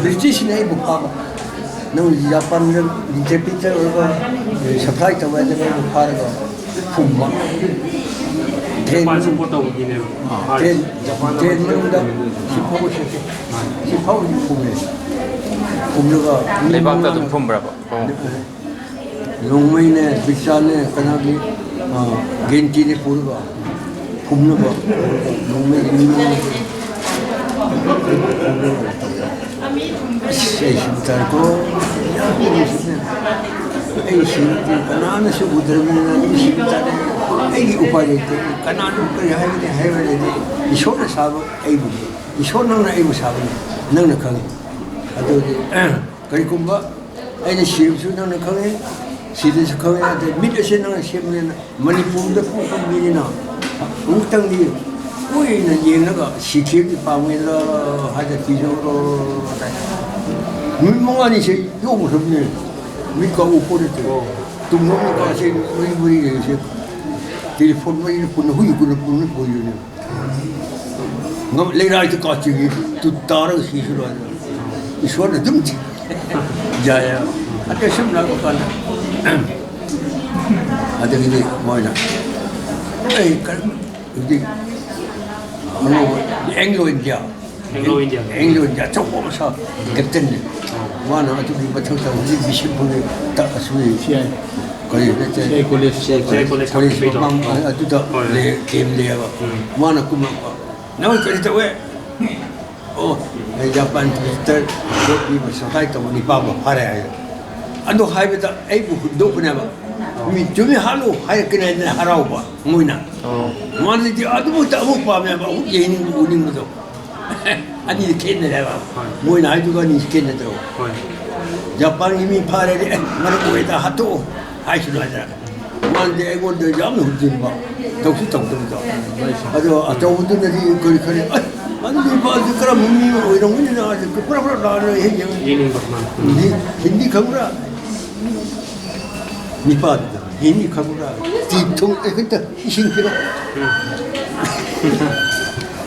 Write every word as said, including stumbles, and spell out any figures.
ꯕ꯭ꯔꯤꯇꯤꯁꯅ ꯑꯩꯕꯨ ꯐꯥꯕ꯫ ꯅꯪ ꯖꯄꯥꯟꯗ ꯏꯟꯇꯔꯄ꯭ꯔꯤꯇꯔ ꯑꯣꯏꯔꯒ ꯁꯄ꯭ꯂꯥꯏ ꯇꯧꯕ ꯍꯥꯏꯗꯅ ꯑꯩꯕꯨ ꯐꯥꯔꯒ ꯐꯨꯝꯕ꯫ ꯇ꯭ꯔꯦꯟ ꯖꯄꯥꯟ ꯁꯄꯣꯔꯠ ꯇꯧꯕꯒꯤꯅꯦꯕ꯫ ꯇ꯭ꯔꯦꯟ, ꯖꯄꯥꯟꯗ ꯇ꯭ꯔꯦꯟ ꯃꯅꯨꯡꯗ ꯁꯤ ꯐꯥꯎꯕ ꯁꯦ-, ꯁꯤ ꯐꯥꯎꯕ ꯐꯨꯝꯃꯦ꯫ ꯐꯨꯝꯂꯒ ꯃꯤ ꯂꯩꯕꯥꯛꯇ ꯑꯗꯨꯝ ꯃꯉꯥꯅ ꯐꯨꯝꯕ꯭ꯔꯕ? ꯑꯣ꯫ ꯅꯣꯡꯃꯩꯅꯦ, ꯕꯤꯆꯥꯅꯦ, ꯀꯅꯥꯒꯤ, ꯑ, ꯒꯦꯟꯇꯤꯅꯦ ꯄꯨꯔꯒ ꯐꯨꯝꯅꯕ꯫ ꯅꯣꯡꯃꯩ, ꯅꯣꯡꯃꯩ꯫ ꯑꯁ, ꯑꯩ ꯁꯤꯕ ꯇꯥꯔꯦꯀꯣ꯫ ꯑꯩ ꯁꯤꯕꯗꯤ ꯀꯅꯥꯅꯁꯨ ꯎꯗ꯭ꯔꯕꯅꯤꯅ ꯑꯩ ꯁꯤꯕ ꯇꯥꯔꯦ꯫ ꯑꯩꯒꯤ ꯎꯄꯥꯏ ꯂꯩꯇꯦ꯫ ꯀꯅꯥꯅ ꯀꯔꯤ ꯍꯥꯏꯒꯅꯤ ꯍꯥꯏꯕ ꯂꯩꯇꯦ꯫ ꯏꯁꯣꯔꯅ ꯁꯥꯕ ꯑꯩꯕꯨꯅꯤ꯫ ꯏꯁꯣꯔ ꯅꯪꯅ ꯑꯩꯕꯨ ꯁꯥꯕꯅꯤ꯫ ꯅꯪꯅ ꯈꯪꯉꯤ꯫ ꯑꯗꯨꯗꯤ ꯀꯔꯤꯒꯨꯝꯕ ꯑꯩꯅ ꯁꯤꯔꯕꯁꯨ ꯅꯪꯅ ꯈꯪꯉꯦ, ꯁꯤꯗꯁꯨ ꯈꯪꯉꯦ, ꯑꯗꯩ ꯃꯤꯠ ꯑꯁꯤ ꯅꯪꯅ ꯁꯦꯝꯕꯅꯤꯅ ꯃꯅꯤꯄꯨꯔꯗ ꯄꯣꯛꯄ ꯃꯤꯅꯤꯅ ꯑꯃꯨꯛꯇꯪꯗꯤ ꯀꯨꯏꯅ ꯌꯦꯡꯂꯒ ꯁꯤꯈꯤꯕꯗꯤ ꯄꯥꯝꯃꯦꯗ ꯍꯥꯏꯗ ꯀꯤꯖꯧꯔꯣ ꯍꯥꯏ꯫ ꯅꯨꯃꯤꯠ ꯃꯉꯥꯅꯤꯁꯦ ꯌꯣꯛꯈ꯭ꯔꯕꯅꯦ꯫ ꯃꯤꯠ ꯀꯥ ꯎꯄꯣ ꯅꯠꯇꯦ꯫ ꯇꯨꯝꯕ ꯃꯤꯠ ꯀꯥꯁꯦ ꯃꯔꯤ ꯃꯔꯤ ꯂꯩꯔꯤꯁꯦ ꯇꯦꯂꯤꯐꯣꯟ ꯃꯔꯤꯅ ꯄꯨꯟꯅ ꯍꯨꯏ ꯄꯨꯟꯅ ꯄꯨꯟꯅ ꯄꯨꯔꯤꯕꯅꯦ꯫ ꯉꯝ-, ꯂꯩꯔꯥꯏꯗ ꯀꯥꯆꯤꯟꯒꯤ ꯇꯨ ꯇꯥꯔꯒ ꯁꯤꯁꯨ ꯂꯣꯏꯔꯦ꯫ ꯏꯁꯣꯔꯅ ꯑꯗꯨꯝ ꯊꯤ-, ꯌꯥꯏ, ꯌꯥꯏ꯫ ꯑꯗꯩ ꯁꯨꯝ ꯂꯥꯛꯄ ꯀꯥꯟꯗ, ꯑꯗꯒꯤꯗꯤ ꯃꯣꯏꯅ, ꯑꯩ ꯀꯔꯝ-, ꯍꯧꯖꯤꯛ ꯑꯅꯧꯕ Anglo India, Anglo India. Anglo India ꯑꯆꯧꯕ ꯑꯃ ꯁꯥ-, ꯀꯦꯞꯇꯦꯟꯅꯤ꯫ ꯃꯥꯅ ꯑꯗꯨꯒꯤ ꯃꯊꯛꯇ ꯍꯧꯖꯤꯛ ꯕꯤꯁꯦꯝꯄꯨꯔꯒꯤ ꯇ-, ꯑꯁꯨꯝ ꯁꯤ ꯍꯥꯏ꯫ ꯀꯔꯤ ꯅꯠꯇꯦ? ꯁꯤ ꯍꯥꯏ ꯀꯣꯂꯦꯖ꯫ ꯁꯤ ꯍꯥꯏ ꯀꯣꯂꯦꯖ ꯀꯣꯂꯦꯖ ꯀꯝꯄ꯭ꯂꯤꯠ ꯃꯃꯥꯡ ꯇꯧ-, ꯑꯗꯨꯗ ꯍꯣꯏ꯫ ꯂꯩ-, ꯀꯦꯝ ꯂꯩꯌꯦꯕ꯫ ꯎꯝ꯫ ꯃꯥꯅ ꯀꯨꯝꯃꯛꯄ, "ꯅꯪ ꯀꯔꯤ ꯇꯧꯋꯦ?" "ꯑꯣ, ꯑꯩ ꯖꯄꯥꯟ ꯇ꯭ꯋꯤꯁꯇꯔ ꯄꯤꯕ ꯁꯄ꯭ꯂꯥꯏ ꯇꯧꯕ ꯅꯤꯄꯥꯕ ꯐꯥꯔꯦ" ꯍꯥꯏ꯫ ꯑꯗꯨ ꯍꯥꯏꯕꯗ ꯑꯩꯕꯨ ꯍꯨꯟꯗꯣꯛꯄꯅꯦꯕ꯫ ꯃꯤ "ꯆꯨꯝꯃꯤ, ꯍꯥꯠꯂꯨ" ꯍꯥꯏꯔꯛꯀꯅꯤ ꯍꯥꯏꯗꯅ ꯍꯔꯥꯎꯕ ꯃꯣꯏꯅ꯫ ꯑꯣ꯫ ꯃꯥꯅꯗꯤ ꯑꯗꯨꯃꯛꯇ ꯑꯃꯨꯛ ꯄꯥꯝꯃꯦꯕ, ꯑꯃꯨꯛ ꯌꯦꯡꯅꯤꯡꯕ, ꯎꯅꯤꯡꯕꯗꯣ꯫ ꯑꯅꯤꯗꯤ ꯈꯦꯠꯅꯔꯦꯕ꯫ ꯍꯣꯏ꯫ ꯃꯣꯏꯅ ꯍꯥꯏꯗꯨꯒ ꯑꯅꯤꯁꯤ ꯈꯦꯠꯅꯗ꯭ꯔꯣ? ꯍꯣꯏ꯫ ꯖꯄꯥꯟꯒꯤ ꯃꯤ ꯐꯥꯔꯗꯤ, "ꯑꯦ, ꯃꯔꯝ ꯑꯣꯏꯗ ꯍꯥꯠꯇꯣꯛꯑꯣ" ꯍꯥꯏꯁꯅꯨ ꯍꯥꯏꯗꯅ꯫ ꯃꯥꯅꯗꯤ ꯑꯩꯉꯣꯟꯗ ꯌꯥꯝꯅ ꯍꯨꯟꯖꯤꯟꯕ, ꯇꯧꯁꯨ ꯇꯧꯗꯕꯗꯣ꯫ ꯑꯗꯣ ꯑꯆꯧꯕꯗꯨꯅꯗꯤ ꯀꯔꯤ ꯈꯜꯂꯤ? "ꯑꯁ, ꯑꯗꯨꯗꯤ ꯃꯥꯁꯦ ꯀꯔꯝꯕ ꯃꯤ ꯑꯣꯏꯔꯝꯒꯅꯤꯅ?" ꯍꯥꯏꯁꯦ ꯄꯨꯔꯥ ꯄꯨꯔꯥ ꯂꯥꯜꯂꯦ ꯍꯦꯛ ꯌꯦꯡꯉꯦ꯫ ꯌꯦꯡꯅꯤꯡꯕ, ꯃꯥꯅ꯫ ꯍꯤꯟꯗꯤ, ꯍꯤꯟꯗꯤ ꯈꯪꯕ꯭ꯔꯥ? ꯅꯤꯄꯥꯗꯨꯗ ꯍꯤꯟꯗꯤ ꯈꯪꯕ꯭ꯔꯥ? ꯇꯤ ꯊꯨꯝ, ꯑꯩ ꯈꯛꯇ ꯏꯁꯤꯡ ꯄꯤꯔꯛꯑꯣ꯫ ꯎꯝ꯫